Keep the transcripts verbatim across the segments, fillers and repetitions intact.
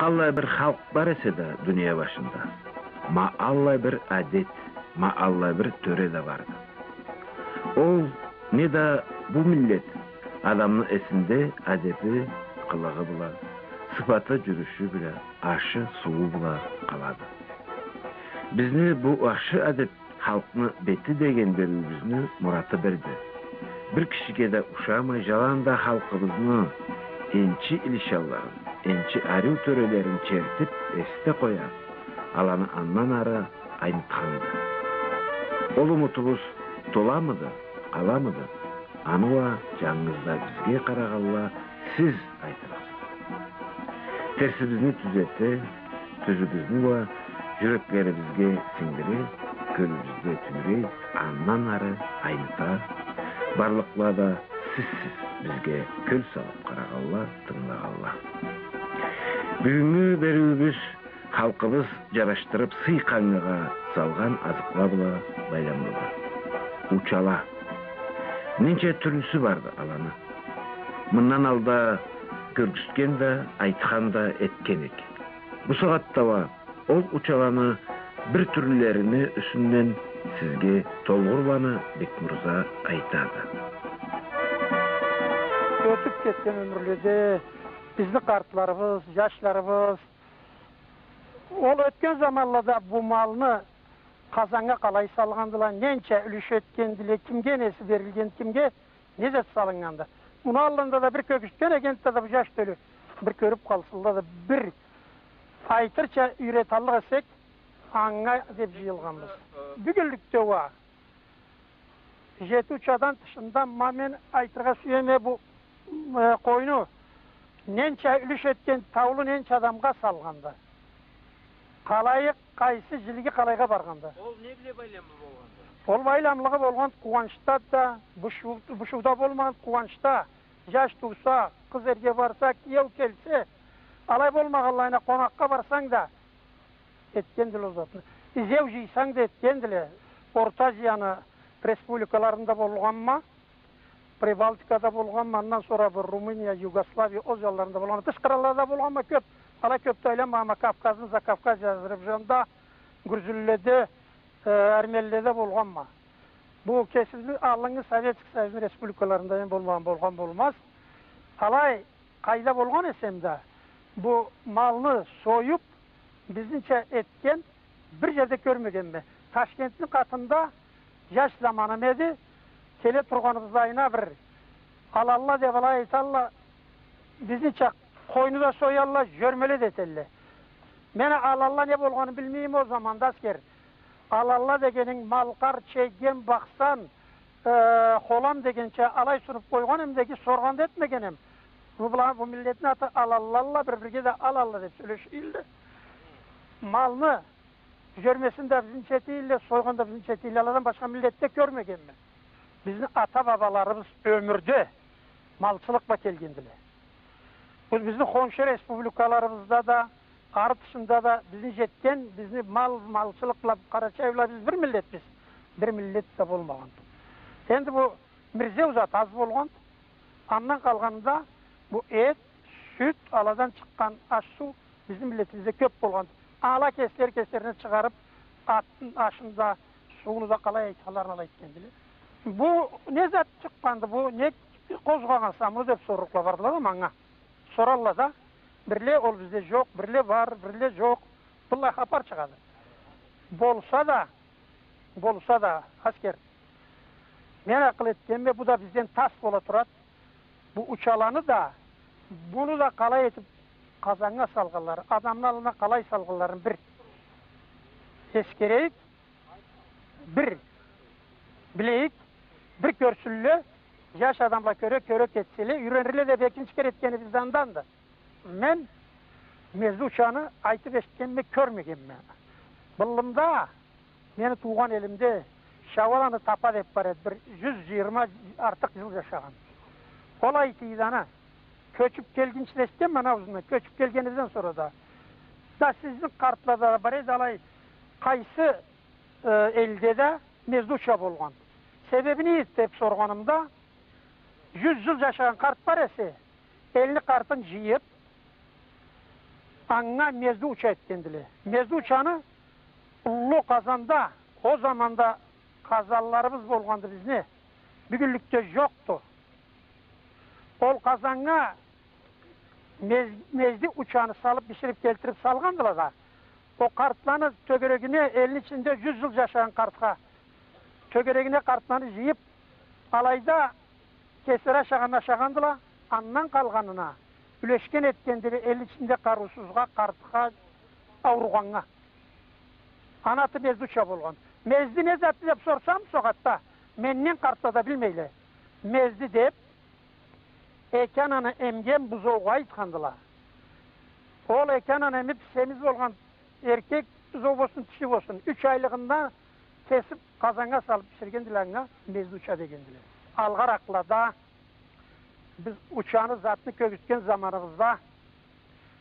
Аллай бир халкъ бар эсе да дуния башында, ма аллай бир адет, ма аллай бир тёре да барды. Ол не да бу миллет адамны эсинде адеби, къылыгъы бла, сыфаты, жюрюшю бла, ашы, сууу бла къалады. Бизни бу ахшы адет халкъны бети деген бериуюбюзню мураты бирди. Бир кишиге да ушамай, жаланда халкъыбызны энчи илишанларын, энчи ариу тёрелерин чертип, эсде къоя, аланы андан ары айнытханды. Ол умутубуз толамыды, къаламыды? Аны уа жангыз да бизге къарагъанла сиз айтырыкъсыз. Терсибизни тюзете, тюзюбюзню уа жюреклерибизге сингдире, кёлюбюзде тюйре, андан ары айныта. Барлыкъла да сизсиз бизге кёл салып къарагъанла, тынгылагъанла. Бюгюннгю бериуюбюз халкъыбыз жарашдырып сый къангыгъа салгъан азыкъла бла байламлыды. Учала. Ненча тюрлюсю барды аланы. Мындан алда кёргюзтген да, айтхан да этген эк. Бу сагъатда уа ол учаланы бир тюрлюлерини юсюнден сизге Толгъурланы Бекмурза айтады. Ётюп кетген ёмюрледе бизни къартларыбыз, жашларыбыз, ол ётген заманлада бу малны къазаннга къалай салгъандыла, ненча юлюш этгендиле, кимге неси берилген, кимге не зат салыннганды. Муну аллында да бир кёргюзтген эдик да, бу жаш тёлю бир кёрюп къалсынла да, бир айтырча юйреталлыкъ эсек, анга деп жыйылгъанбыз. Бюгюнлюкде уа жети учадан тышында, ма мен айтыргъа сюеме, бу, э, къойну ненча юлюш этген таулу ненча адамгъа салгъанды. Къалайы, къайсы жилиги къалайгъа баргъанды. Ол не бла байламлы болгъанды? Ол байламлыгъы болгъан къууанчда да, бушуу-, бушууда болмагъан къууанчда, жаш тууса, къыз эрге барса, киеу келсе, алай болмагъанлайына, къонакъгъа барсанг да, этгендиле ол затны. Изеу жыйсанг да этгендиле. Орта Азияны республикаларында болгъанма, Прибалтикада болгъанма, андан сора бир Румыния, Югославия, ол жанларында болгъанма. Тыш къыраллада болгъанма кёп. Алай кёп да айланмагъанма, Кавказны, Закавказье, Азербайджанда, гюржюлюледе, э, эрмениледе болгъанма. Бу кесибизни алгъыннгы Советский Союзну республикаларында мен болмагъан болгъан болмаз. Алай къайда болгъан эсем да, бу малны союп, бизнича этген бир жерде кёрмегенме. Ташкентни къатында жаш заманым эди, келе тургъаныбызда айна бир алалла деп алай айталла, бизнича къойну да соялла, жёрмеле да этелле. Мен алалла не болгъанын билмейме ол заманда, аскер. Алалла дегенинг малкъар, чегем, бахсан, э, холам дегенча алай сунуп къойгъан эм да, соргъан да этмеген эм. Бу, была, бу миллетни аты алаллалла, бир-бирге да алалла деп сёлешийле. Малны жёрмесин да бизнича этийле, сойгъан да бизнича этийле. Аладан башха миллетде кёрмегенме. Бизни ата-бабаларыбыз ёмюрде малчылыкъ бла келгендиле. Бу бизни хоншу республикаларыбызда да, ары тышында да бизни жетген, бизни мал, малчылыкъ бла, къарачай бла биз бир миллетбиз. Бир миллет да болмагъан. Энди бу мирзеу зат аз болгъан. Андан къалгъанында бу эт, сют, аладан чыкъгъан аш-суу бизни миллетибизде кёп болгъан. Ала кеслери кеслерине чыгъарып, атны ашын да, сууну да, къалай айтханларын алай этгендиле. Бу не зат чыкъгъанды, бу не къозгъагъанса муну деп сорлукъла бардыла да манга. Соралла да, бирле ол бизде жокъ, бирле бар, бирле жокъ. Быллай хапар чыгъады. Болса да, болса да, аскер, мен акъыл этгенме, бу да бизден тас бола турады. Бу учаланы да, муну да къалай этип къазаннга салгъанлары, адамны аллына къалай салгъанларын бир эсгерейик, бир билейик, бир кёрсюнле, жаш адамла кёре, кёре кетселе, юйренирле деп экинчи кере этгенибиз анданды. Мен мезду учаны айтып эшитгенме, кёрмегенме. Быллымда, мени туугъан элимде Шауаланы Тапа деп бар эди, бир жюз жыйырма артыкъ жыл жашагъан. Ол айтыйды аны. Кёчюп келгинчи эшитгенме аны ауузундан, кёчюп келгенибизден сора да. Да сизни къартлада да бар эди алай, къайсы, э, элде да мезду уча болгъан. Себеби не эди деп соргъанымда, жюз жыл жашагъан къарт бар эсе, элни къартын жыйып, Анга мезди уча этгендиле. Мезди учаны уллу къазанда, ол заманда къазанларыбыз болгъанды бизни, бюгюнлюкде жокъду. Ол къазаннга мез-, мезди учаны салып, биширип келтирип салгъандыла да, ол къартланы тёгерегине, элни ичинде жюз жыл жашагъан къартха, тёгерегине къартланы жыйып, алайда кеслери ашагъанны ашагъандыла, андан къалгъанына юлешген этгендиле элни ичинде къарыусузгъа, къартха, ауругъаннга. Аны аты мезди уча болгъан. Мезди не затды деп сорсам, сагъатда менден къартла да билмейле. Мезди деп эки ананы эмген бузоугъа айтхандыла. Ол эки ананы эмип, семиз болгъан эркек бузоу болсун, тиши болсун, юч айлыгъында кесип, къазаннга салып биширгендиле, анга мезди уча дегендиле. Алгъаракълада биз учаны, затны кёргюзтген заманыбызда,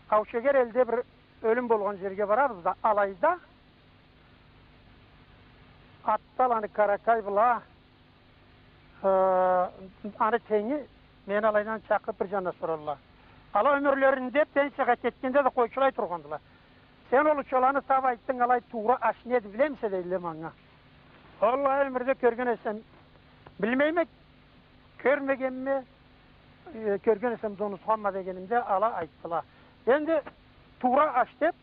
Аушегер элде бир ёлюм болгъан жерге барабыз да, алайда Атталаны Къарачай бла, э, аны тенги мени алайдан чакъырып бир жанына соралла. Ала ёмюрлеринде пенсиягъа кетгенде да къойчулай тургъандыла. Сен ол учаланы таба айтдынг, алай туура аш неди, билемисе, дейдиле манга. Уаллахи, ёмюрде кёрген эсем, билмейме, кёрмегенме, э, кёрген эсем да унутханма дегенимде, ала айтдыла. Энди туура аш деп,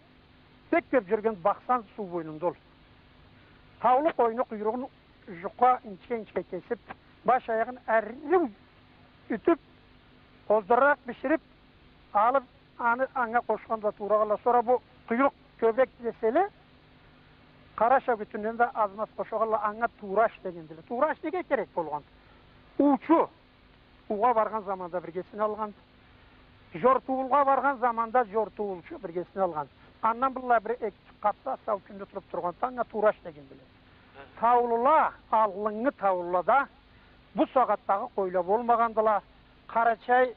бек кёп жюрюген бахсан суу бойнунда ол. Таулу къойну къуйругъун жукъа инчге-инчге кесип, баш аягъын ариу ютюп, оздуруракъ биширип алып, аны анга къошхандыла, туура къалла. Сора бу къуйрукъ кёбюрек деселе, къара шагютюнден да аз-маз къошхандыла, анга туура аш дегендиле. Туура аш неге керек болгъан? Уучу уугъа баргъан заманда биргесине алгъан. Жортуулгъа баргъан заманда жортуул учу биргесине алгъан. Андан былай бир эки къапса, сау кюнде туруп тургъан, анга туура аш дегендиле. Таулула, алгъыннгы таулулада бу сагъатдагъы къойла болмагъандыла. Къарачай,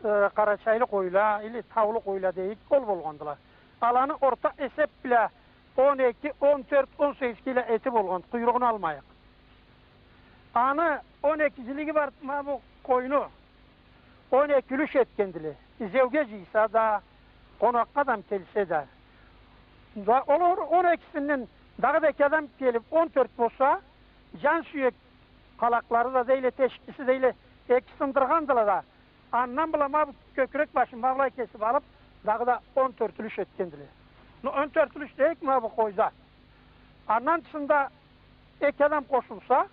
э, къарачайлы къойла, или таулу къойла дейик, ол болгъандыла. Аланы орта эсеп бла он эки, он тёрт, он сегиз кило эти болгъан, къуйругъун алмайыкъ. Аны он эки жилиги бар, ма бу къойну он эки юлюш этгендиле. Изеуге жыйса да, къонакъгъа адам келсе да. Да, ол он экисинден дагъыда эки адам келип, он тёрт болса, жан сюек къалакълары да дейле, тешиклиси дейле, эки сындыргъандыла да, андан бла ма бу кёкюрек башын ма былай кесип алып, дагъыда он тёрт юлюш этгендиле. Ну, он тёрт юлюш дейик ма бу къойда. Андан тышында эки адам къошулса,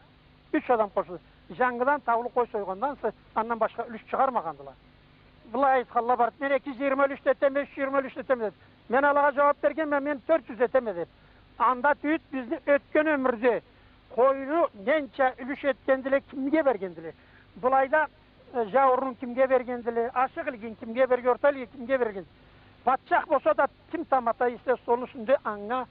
юч адам къошулса, жангыдан таулу къой сойгъандан сора андан башха юлюш чыгъармагъандыла. Былай айтханла барды, мен эки жюз жыйырма юлюш да этеме, юч жюз жыйырма юлюш да этеме деп. Мен алагъа жууап бергенме, мен тёрт жюз этеме деп. Анда тюйюл, бизни ётген ёмюрде къойну ненча юлюш этгендиле, кимге бергендиле? Былайда, э, жауурунун кимге бергендиле, ашыкъ илгин кимге берген, орта илгин кимге берген? Патчах болса да, ким тамата эсе, столну юсюнде анга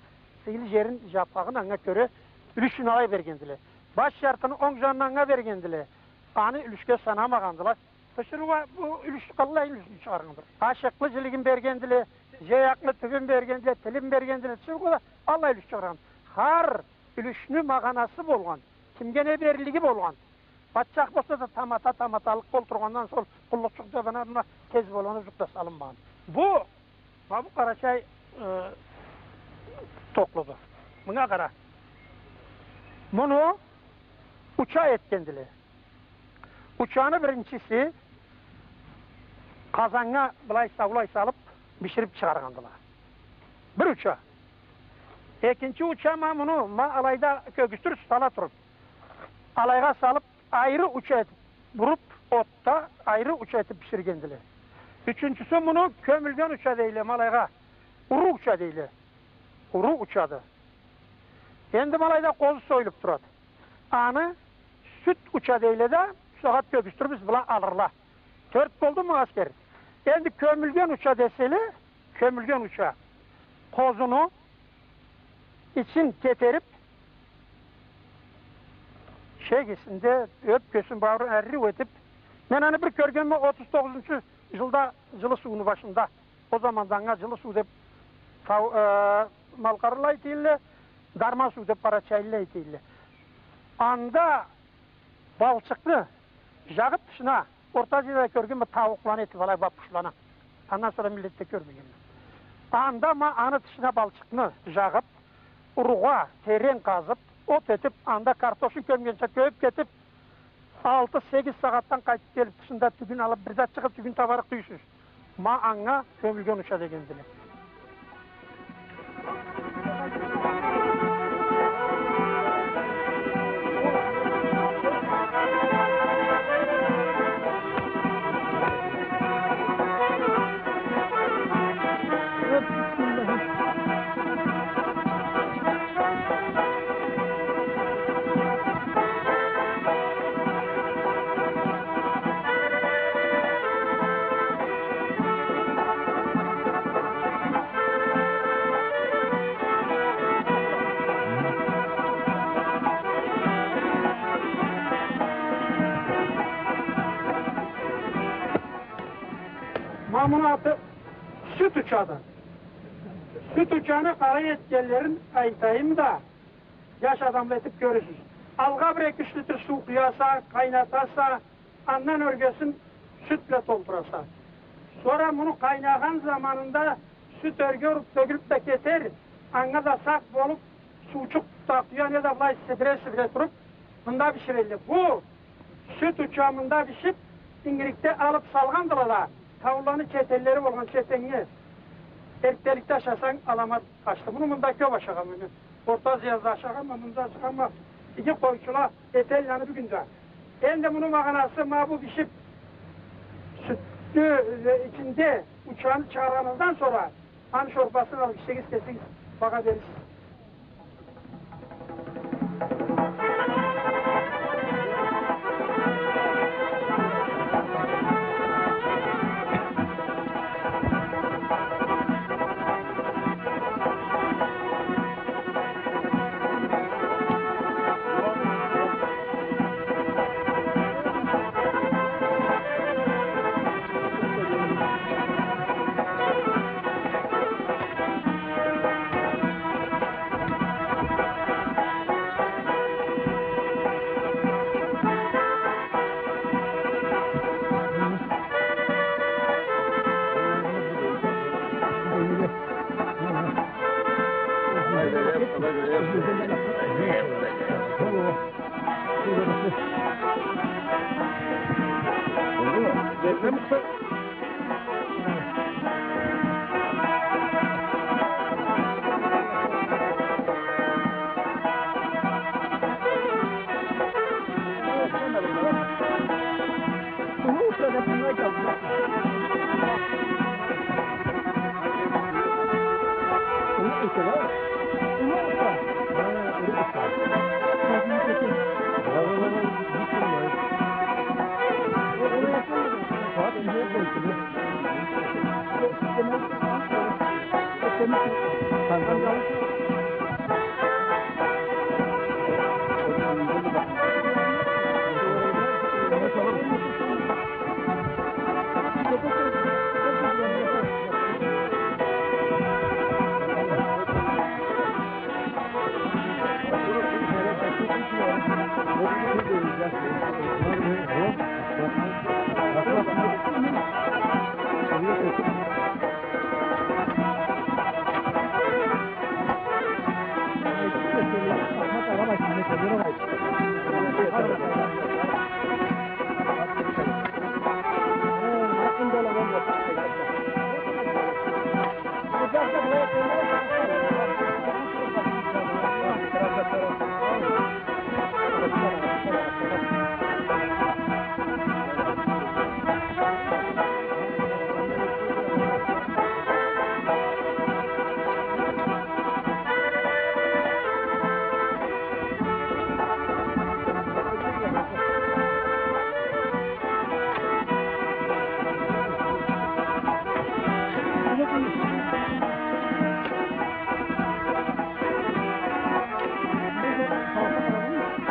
сыйлы жерин, жапагъын анга кёре юлюшюн алай бергендиле. Баш жартыны онг жанын анга бергендиле. Аны юлюшге санамагъандыла. Тиширыугъа бу юлюш, къаллай юлюшню чыгъаргъандыр. Ашыкълы жилигин бергендиле, жаякълы тюбюн бергендиле, тилин бергендиле, тиширыугъа да аллай юлюш чыгъаргъан. Хар юлюшню магъанасы болгъан, кимге не берлиги болгъан. Патчах болса да тамата, таматалыкъ болтургъандан сора къуллукъчукъ да бла, мына, тез болгъаны жукъ да салынмагъан. Бу, ма бу къарачай, э, токълуду. Мынга къара. Муну уча этгендиле. Учаны биринчиси къазаннга былай саулай салып, биширип чыгъаргъандыла. Бир уча. Экинчи уча ма муну, ма алайда кёргюзтюрюз, сала туруп, алайгъа салып, айры уча этип буруп, отда айры уча этип биширгендиле. Ючюнчюсю, муну кёмюлген уча дейле, ма алайгъа. Уру уча дейле. Уру учады. Энди ма алайда къозу союлуп турады. Аны сют уча дейле да, бусагъат кёргюзтюрбюз, была алырла. Тёрт болдуму, аскер? Энди кёмюлген уча деселе, кёмюлген уча. Къозуну ичин кетерип, шегисин да, ёпкесин, бауурун ариу этип, мен аны бир кёргенме отуз тогъузунчу жылда Жылы сууну башында. Ол заманда анга Жылы суу деп тау-, э, малкъарлыла айтыйла, Дарман суу деп къарачайлыла айтыйла. Анда балчыкъны жагъып тышына, Орта Азияда кёргенме, тауукъланы этип алай, бапушланы. Андан сора миллетде кёрмегенме. Анда ма аны тышына балчыкъны жагъып, ургъа терен къазып, от этип, анда картошун кёмгенча кёмюп кетип, алты-сегиз сагъатдан къайтып келип, тышында тюгюн алып, бир зат чыгъып, тюгюн табарыкъ тюйюлсюз. Ма анга кёмюлген уча дегендиле. Ма муну аты сют учады. Сют учаны къалай этгенлерин айтайым да, яш адамла этип кёрюрсюз. Алгъа бир эки-юч литр суу къуяса, къайнатаса, андан ёргесин сют бла толтураса. Сора муну къайнагъан заманында сют ёрге уруп тёгюлюп да кетер, анга да сакъ болуп, суучукъ да къуя, не да былай сибире-сибире туруп, мында биширелле. Бу сют уча мында бишип, ингирликде алып салгъандыла да, тауланы четенлери болгъан четеннге, эртденликде ашасанг, аламат ашды. Муну мында кёп ашагъанма мен. Орта Азияда ашагъанма, мында ашагъанма, иги къойчула этелле аны бюгюн да. Энди муну магъанасы ма бу бишип, сютню, э, ичинде учаны чыгъаргъаныгъыздан сора, аны шорбасын алып ичсегиз, кесигиз багъа берирсиз.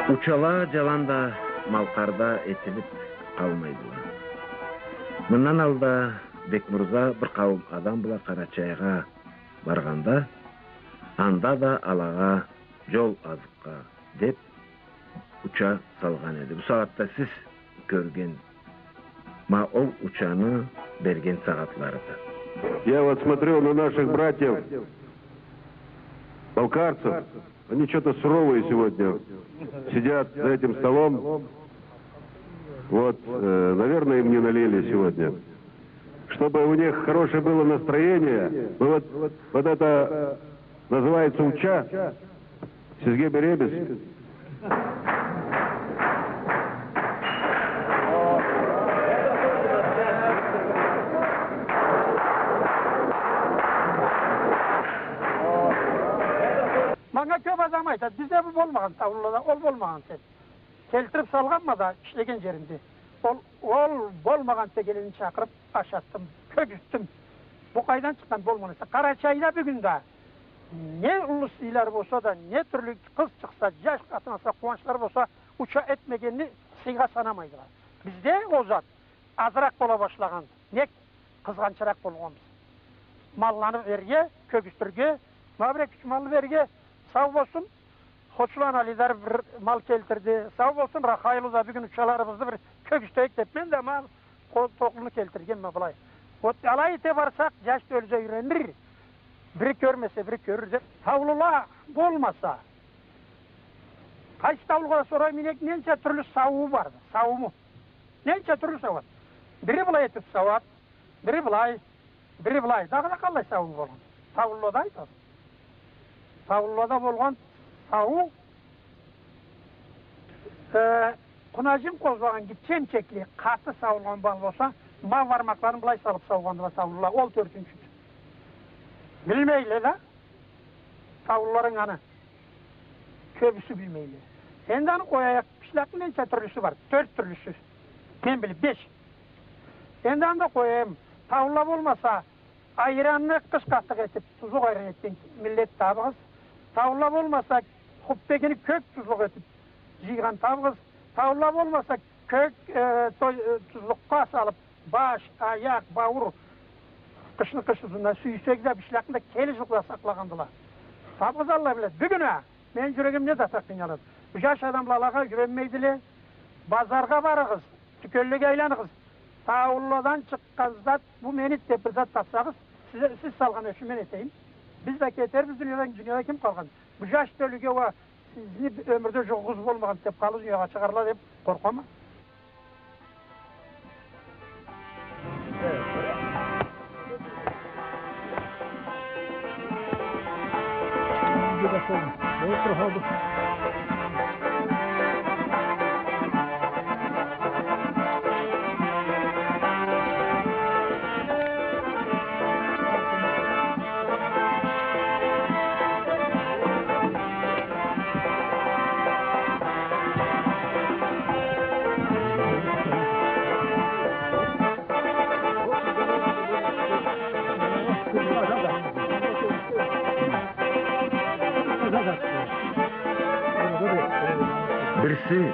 Учала жаланда, Малкъарда этилип къалмайдыла. Мындан алда Бекмурза бир къауум адам бла Къарачайгъа баргъанда, анда да алагъа жол азыкъгъа деп уча салгъан эди. Бу сагъатда сиз кёрген ма ол учаны берген сагъатларыды. Я вот смотрю на наших братьев балкарцев, они чё-то суровые сегодня сидят за этим столом. Вот, э, наверное, им не налили сегодня. Чтобы у них хорошее было настроение, мы вот, вот это называется уча. Сизге беребиз. Манга кёп адам айтады, бизде бу болмагъан, Таулулада ол болмагъан деп. Келтирип салгъанма да ишлеген жеримде. Ол, ол болмагъан тегенлени чакъырып ашатдым, кёргюзтдюм. Бу къайдан чыкъгъан болмагъан эсе. Къарачайда бюгюн да не уллу сыйлары болса да, не тюрлю къыз чыкъса, жаш къатын алса, къууанчлары болса, уча этмегенни сыйгъа санамайдыла. Бизде ол зат азыракъ бола башлагъан. Нек? Къызгъанчыракъ болгъанбыз. Малланы берирге, кёргюзтюрге, ма бир эки-юч малны берирге, сау болсун. Хочуланы Алидар бир мал келтирди. Сау болсун, Рахайлу да бюгюн учаларыбызны бир кёргюзтейик деп, мен да ма Ко-, Токълуну келтиргенме былай. Вот алай эте барсакъ, жаш тёлю да юйренир. Бири кёрмесе, бири кёрюр деп. Таулула болмаса, къайсы таулугъа да сорайым, инек ненча тюрлю саууу барды, саууму. Ненча тюрлю сауат. Бири былай этип сауат, бири былай, бири былай. Дагъыда къаллай саууу болгъан? Таулулада айтасыз. Таулулада болгъан сауу, э, къунажын къозгъагъан гитче эмчекли, къаты сауулгъан мал болса, ма бармакъларын былай салып саугъандыла таулула, ол тёртюнчюдю. Билмейле да, таулуларынг аны. Кёбюсю билмейле. Энди аны къояйыкъ, бишлакъны ненча тюрлюсю бар? Тёрт тюрлюсю. Мен билип, беш. Энди аны да къояйым. Таулула болмаса, айранны къыш къатыкъ этип, тузлукъ айран этген миллет табыгъыз. Таулула болмаса, хуппегини кёк тузлукъ этип жыйгъан табыгъыз. Таулула болмаса, кёк, э, той-, э, тузлукъгъа салып, баш, аякъ, бауур, къышны къыш узунда, сюйсек да, бишлакъны да келе жылгъа сакълагъандыла. Табыгъыз, Аллах биледи. Бюгюн а мени жюрегим не зат а къыйналады. Бу жаш адамла алагъа юйренмейдиле. Базаргъа барыгъыз, тюкенлеге айланыгъыз. Таулуладан чыкъгъан зат, бу мени деп бир зат тапсагъыз, сиз, сиз салгъан ишни мен этейим. Биз да кетербиз дуниядан, дунияда ким къалгъан? Бу жаш тёлюге уа сизни ёмюрде жугъугъуз болмагъан деп, къаллы дуниягъа чыгъарла деп къоркъама. Бирси,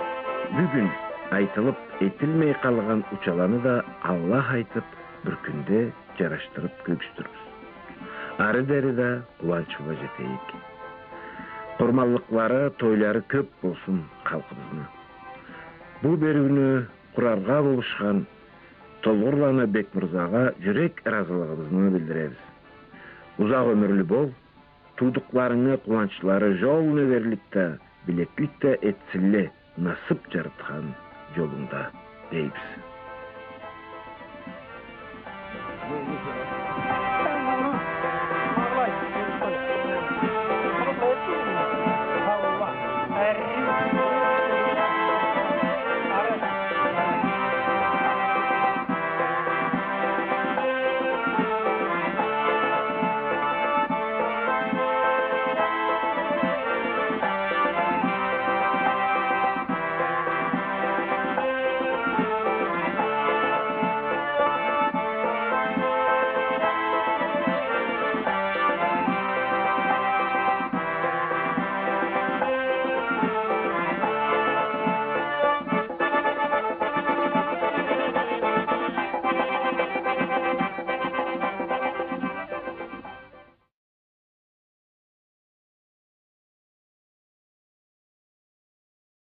бюгюн айтылып этилмей къалгъан учаланы да Аллах айтып, бир кюнде жарашдырып кёргюзтюрбюз. Ары дери да къууанч бла жетейик. Къурманлыкълары, тойлары кёп болсун халкъыбызны. Бу бериуню къураргъа болушхан Толгъурланы Бекмырзагъа жюрек ыразылыгъыбызны билдиребиз. Узакъ ёмюрлю бол, туудукъларынгы къууанчлары жолунгу берлик да, билеклик да этсинле, насып жарытхан жолунгда, дейбиз.